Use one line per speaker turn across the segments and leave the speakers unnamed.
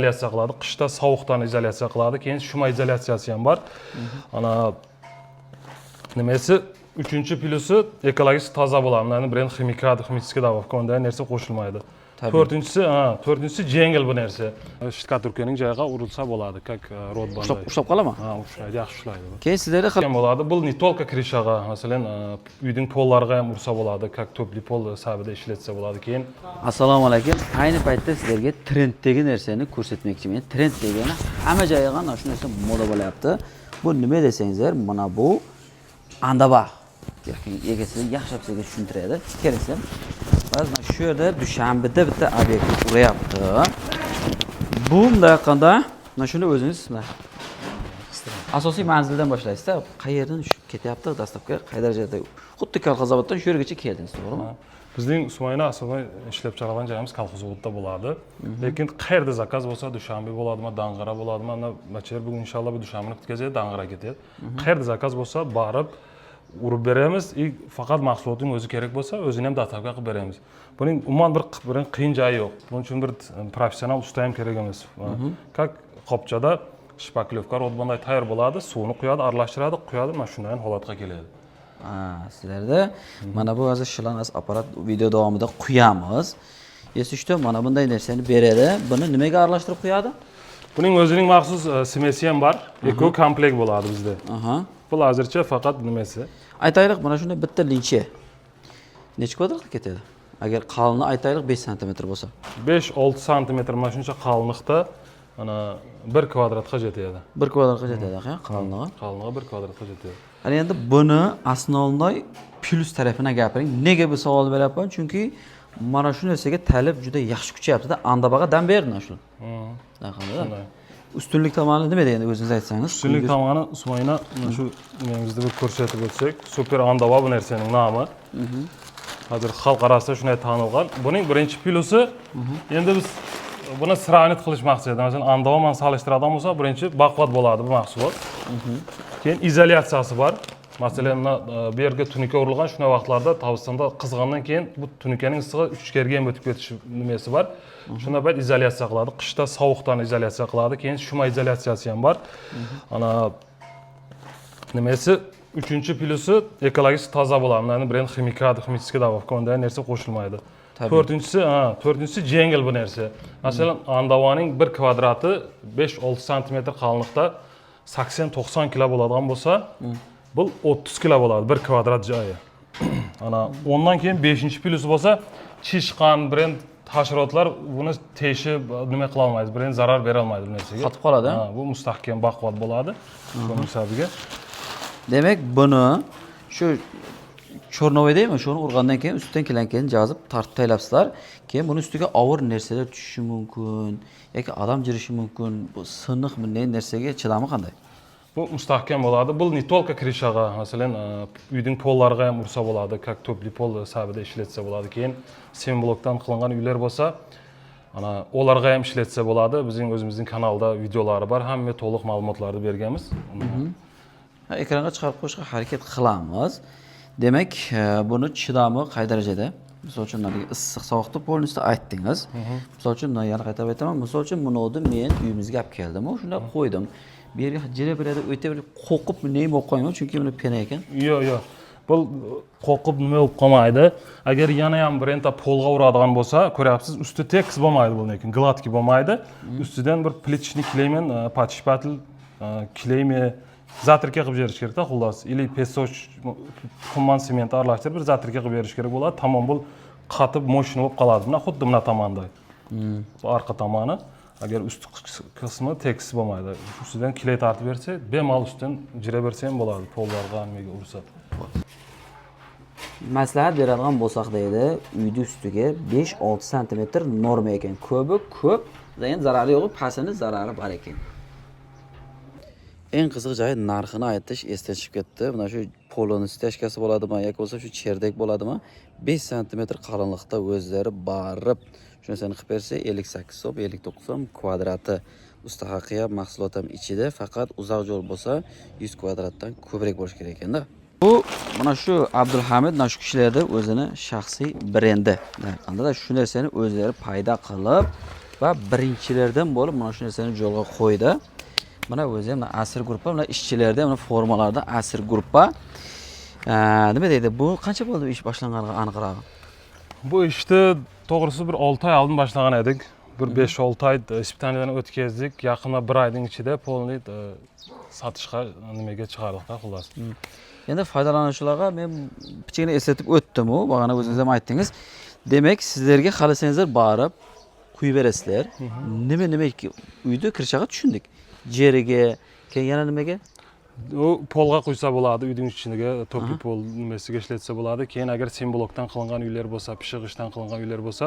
Izolyatsiya qiladi, qishda sovuqdan izolyatsiya qiladi, keyin шумоизоляция si ham bor. Ana nimasi, uchinchi plyusi, ekologik toza bo'ladi. Ularni birin химикат, химический добавка, unday narsa qo'shilmaydi.
Tabiiy.
To'rtinchisi, ha, to'rtinchisi, yengil bu narsa. Штукатурка ning joyiga urilsa bo'ladi, как ротбанд.
Ushlab qoladimi?
Ha, ushlaydi, yaxshi ushlaydi bu.
Keyin sizlarda
Ham bo'ladi. Bu не только крыша ga, masalan, uyning pollariga ham ursa bo'ladi, как тёплый пол sabida ishlatsa bo'ladi. Keyin
Assalomu alaykum. Ayni paytda sizlarga trenddagi narsani ko'rsatmoqchiman. Trend degani hamma joyga mana shu narsa moda bo'lyapti. Bu nima desangizlar, mana bu andava. Egasi yaxshilab sizga tushuntiradi. Kelinglar. Biz mana shu yerda, Dushanbeda bitta obyekt uryapti. Bu bunday aytganda, mana shuni o'zingiz mana asosiy manzildan boshlaysizda. Qayerdan tushib ketyapti доставка, qay darajada? Xuddi Kolxozavoddan shu yergacha keldingiz, to'g'rimi?
Bizning Usmoyna asosiy ishlab chiqargan joyimiz Kolxozavodda bo'ladi. Lekin qayerda заказ bo'lsa, Dushanbe bo'ladimi, Dang'ara bo'ladimi, ana bachalar bugun inshaalloh bu Dushanbeni bitkazadi, Dang'ara ketadi. Qayerda заказ bo'lsa, borib urib beramiz и faqat mahsulotning o'zi kerak bo'lsa, o'zini ham доставка qilib beramiz. Buning umuman bir qiyin joyi yo'q. Buning uchun bir professional usta ham kerak emas. Как qopchada шпаклёвка, ротбанд day tayyor bo'ladi, suvni quyadi, aralashtiradi, quyadi, mana shunday holatga keladi.
Ha, sizlarda mana bu hozir шланг apparat, video davomida quyamiz. Если что, mana bunday narsani beradi. Buni nimaga aralashtirib quyadi?
Buning o'zining maxsus смесь i ham bor. Eko komplekt bo'ladi bizda. Bu hozircha faqat nimasi.
Aytaylik, mana shunday bitta lincha necha kvadratga ketadi? Agar qalini, aytaylik, 5 santimetr bo'lsa.
5-6 santimetr mana shuncha qalinlikda, mana 1 kvadratga jetadi.
1 kvadratga jetadi, ha, qalinligi.
Qalinligi 1 kvadratga jetadi.
Ana endi buni основной plyus tarafini gapiring. Nega bu savolni beryapman? Chunki mana shu narsaga talab juda yaxshi kuchayapti-da. Andabaga dam berdi shu.
Shunday.
Ustunlik tomoni nima endi, o'zingiz aytsangiz?
Ustunlik tomoni, Usmoyna, mana shu nimamizni bir ko'rsatib o'tsak, super andava bu narsaning nomi. Hozir xalq orasida shunday tanilgan. Buning birinchi plyusi, endi biz buni сравнить qilish maqsadida, masalan, andava bilan solishtiradigan bo'lsak, birinchi baquvvat bo'ladi bu mahsulot. Keyin izolyatsiyasi bor. Masalan, mana bu yerga tunuka urilgan, shunday vaqtlarda Tovustonda qizg'andan keyin bu tunukaning issig'i ichkariga ham o'tib ketishi nimasi bor. Shunday payt izolyatsiya qiladi. Qishda sovuqdan izolyatsiya qiladi. Keyin шумоизоляция si ham bor. Ana nimasi, uchinchi plyusi, ekologik toza bo'ladi. Ularni birin химикат, химический добавка, unday narsa qo'shilmaydi.
Tabiiy.
To'rtinchisi, ha, to'rtinchisi, yengil bu narsa. Masalan, andavaning bir kvadrati 5-6 santimetr qalinlikda 80-90 kilo bo'ladigan bo'lsa, bu 30 kilo bo'ladi bir kvadrat joyi. Ana ondan keyin 5 plyusi bo'lsa, chishqon, birin hasharotlar buni teshib nima qila olmaydi, birin zarar bera olmaydi bu narsaga.
Qotib qoladi,
Ha, bu mustahkam, baquvvat bo'ladi. Buning hisobiga.
Demak, buni shu черновой deymi, shuni urgandan keyin ustidan keyin yozib tortib tashlabsizlar. Keyin buni ustiga og'ir narsalar tushishi mumkin yoki odam jirishi mumkin. Bu siniq bunday narsaga chidami qanday?
Bu mustahkam bo'ladi. Bu не только крыша ga, masalan, uyning pollariga ham ursa bo'ladi, как тёплый пол sabida ishlatsa bo'ladi. Keyin blokdan qilingan uylar bo'lsa, ana ularga ham ishlatsa bo'ladi. Bizning o'zimizning kanalda videolari bor, hamma to'liq ma'lumotlarni berganmiz.
Ha, ekranga chiqarib qo'yishga harakat qilamiz. Demak, buni chidami qay darajada? Misol uchun, haligi issiq sovuqni полностью aytdingiz. Misol uchun, yana qaytarib aytaman. Misol uchun, buni men uyimizga olib keldim, shunday qo'ydim. Bu yerga jira beradi, o'ta bir qo'rqib nima bo'lib qolmayman, chunki buni pena ekan.
Yo'q. Bu qo'rqib nima bo'lib qolmaydi. Agar yana ham bironta polga uradigan bo'lsa, ko'ryapsiz, usti tekis bo'lmaydi bu, lekin гладкий bo'lmaydi. Ustidan bir плиточный клей men под шпатель клей mi затирка qilib berish kerakda, xullas, или песок, qumman, sement aralashtirib bir затирка qilib berish kerak bo'ladi. Tamom, bu qatib, мощный bo'lib qoladi. Mana xuddi mana tomonda. Bu orqa tomoni, agar usti qismi tekis bo'lmaydi. Ustidan клей tortib bersa, bemalol ustidan jira bersa ham bo'ladi, pollarga nimaga ursa.
Maslahat beradigan bo'lsak deydi, uyni ustiga 5-6 santimetr norma ekan. Ko'pi ko'p, endi zarari yo'q, pastini zarari bor ekan. Eng qiziq joyi, narxini aytish esdan chiqib ketdi. Mana shu polini стяжка si bo'ladimi yoki bo'lmasa shu чердак bo'ladimi? 5 santimetr qalinlikda o'zlari borib shu narsani qilib bersa, 58 so'm, 59 so'm kvadrati. Usta haqi ham, mahsulot ham ichida, faqat uzoq jo'l bo'lsa 100 kvadratdan ko'proq bo'lishi kerak ekanda. Bu mana shu Abdulhamid, mana shu kishilarda o'zini shaxsiy brendi. Qandaydir shu narsani o'zlari paydo qilib Gruppa birinchilardan bo'lib mana shu narsani yo'lga qo'ydi. Mana o'zi ham Asir Gruppa, mana ishchilarda mana formalarda Asir Gruppa. Nima deydi? Bu qancha bo'ldi ish boshlanganiga aniqrog'i?
Bu ishni to'g'risi bir 6 oy oldin boshlagan edik. Bir 5-6 oy испытания dan o'tkazdik. Yaqinda bir oyning ichida полный sotishga nimaga chiqardik-da, xullas.
Endi foydalanuvchilarga men kichkina eslatib o'tdim u, bag'ana o'zingiz ham aytdingiz. Demak, sizlarga xohlasangizlar borib quyib berasizlar. Nima nima uyda kirishaga tushundik. Jeriga, keyin yana nimaga?
U polga quysa bo'ladi, uyning ichiga topli pol nimasiga ishlatsa bo'ladi. Keyin agar blokdan qilingan uylar bo'lsa, pishiq g'ishtdan qilingan uylar bo'lsa,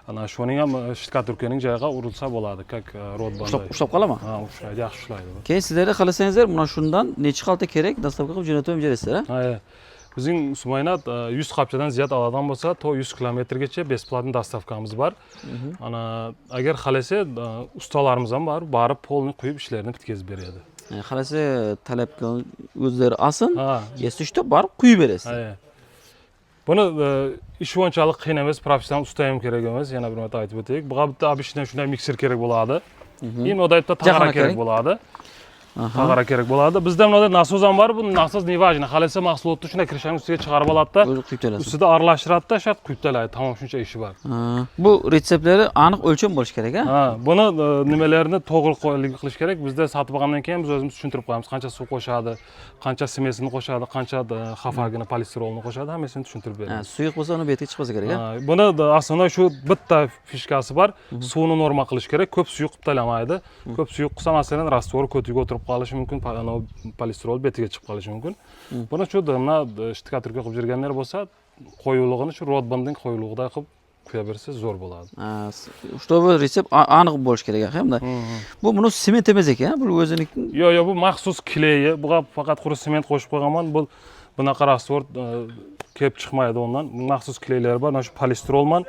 ana shuning ham штукатурка ning joyiga urilsa bo'ladi, как ротбанд.
Ushlab qoladimi?
Ha, ushlaydi, yaxshi ushlaydi bu.
Keyin sizlarga xohlasangizlar mana shundan necha xalta kerak, доставка qilib jo'natib ham berasizlar, ha?
Ha, bizning Sumaynat 100 qopchadan ziyod oladigan bo'lsa, to 100 kilometrgacha бесплатный доставка miz bor. Ana agar xohlasa, ustalarimiz ham bor, borib polni quyib ishlarini bitkazib beradi.
Xohlasa talabga o'zlari olsin, если что borib quyib berasizlar.
Ha. Buni ishi unchalik qiyin emas, professional usta ham kerak emas, yana bir marta aytib o'taylik. Buga bitta обычный shunday mikser kerak bo'ladi. Keyin unda bitta tag'ara
Jahon
kerak
kerak.
bo'ladi. Tag'ara kerak bo'ladi. Bizda bunday nasos ham bor, bu nasos не важно. Xohlasa mahsulotni shunday крыша ning ustiga chiqarib oladi-da,
O'zi quyib berasiz.
ustida aralashtiradi-da, shart quyib talaydi. Tamom, shuncha ishi bor.
Ha, bu retseptlari aniq o'lcham bo'lishi kerak, ha?
Ha, buni nimalarni to'g'ri qilish kerak. Bizda sotib olgandan keyin biz o'zimiz tushuntirib qo'yamiz. Qancha suv qo'shadi, qancha смесь ini qo'shadi, qancha xafagini, polisterolni qo'shadi, hammasini tushuntirib
Ha,
beramiz.
Suyuq bo'lsa uni betiga chiqmasa kerak, ha?
Ha, buni основной shu bitta фишка si bor. Suvni norma qilish kerak. Ko'p suyuq qilib talamaydi. Ko'p suyuq qilsa, masalan, раствор ko'tiga o'tirib qolishi mumkin, anavi polisterol betiga chiqib qolishi mumkin. Buni shu mana штукатурка qilib yurganlar bo'lsa, qo'yuqlig'ini shu ротбанд ning qo'yuqlig'iday qilib qo'ya bersa zo'r bo'ladi.
Ha, чтобы retsept aniq bo'lishi kerak hamda. Bu buni sement emas ekan, bu o'ziniki.
Yo'q, bu maxsus клей i. Buga faqat quruq sement qo'shib qo'yganman. Bu bunaqa раствор kelib chiqmaydi undan. Maxsus клей lar bor. Mana shu polisterol bilan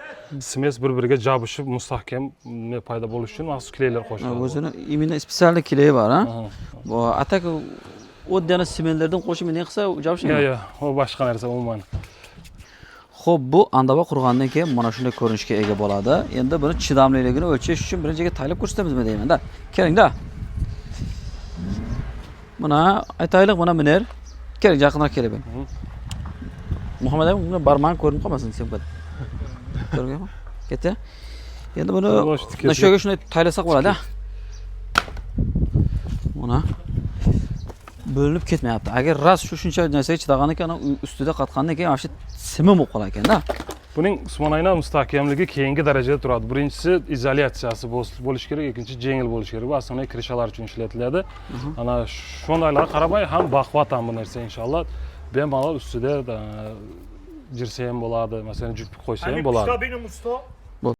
смесь bir-biriga jabishib mustahkam nima paydo bo'lishi uchun maxsus клей lar qo'shiladi.
O'zini именно специальный клей bor, ha?
Aha.
Bu а так oddiy sementlardan qo'shib ne qilsa jabishmaydi.
Yo'q, u boshqa narsa umuman.
Xo'p, bu andava qurgandan keyin mana shunday ko'rinishga ega bo'ladi. Endi buni chidamliligini o'lchash uchun birinchiga taylab ko'rsatamizmi deyman-da. Kelingda. Mana aytaylik, mana miner. Keling, yaqinroq kelib. Muhammad aka, bunga barmog'ing ko'rinib qolmasin съёмка da. Ko'rganmi? Ketdi. Endi buni mana shu yerga shunday taylasak bo'ladi. Mana bo'linib ketmayapti. Agar rost shu shuncha narsaga chidagan ekan, ustida qatqandan keyin mana shu simim bo'lib qolar ekanda.
Buning Usmon mustahkamligi keyingi darajada turadi. Birinchisi izolyatsiyasi bo'lishi kerak, ikkinchisi jengil bo'lishi kerak. Bu основной крыша lar uchun ishlatiladi. Ana shundaylarga qaramay ham baquvvat ham bu narsa inshaalloh. Bemalol ustida jirsa ham bo'ladi, masalan, jupik qo'ysa ham
Hani
bo'ladi.
usta benim usta.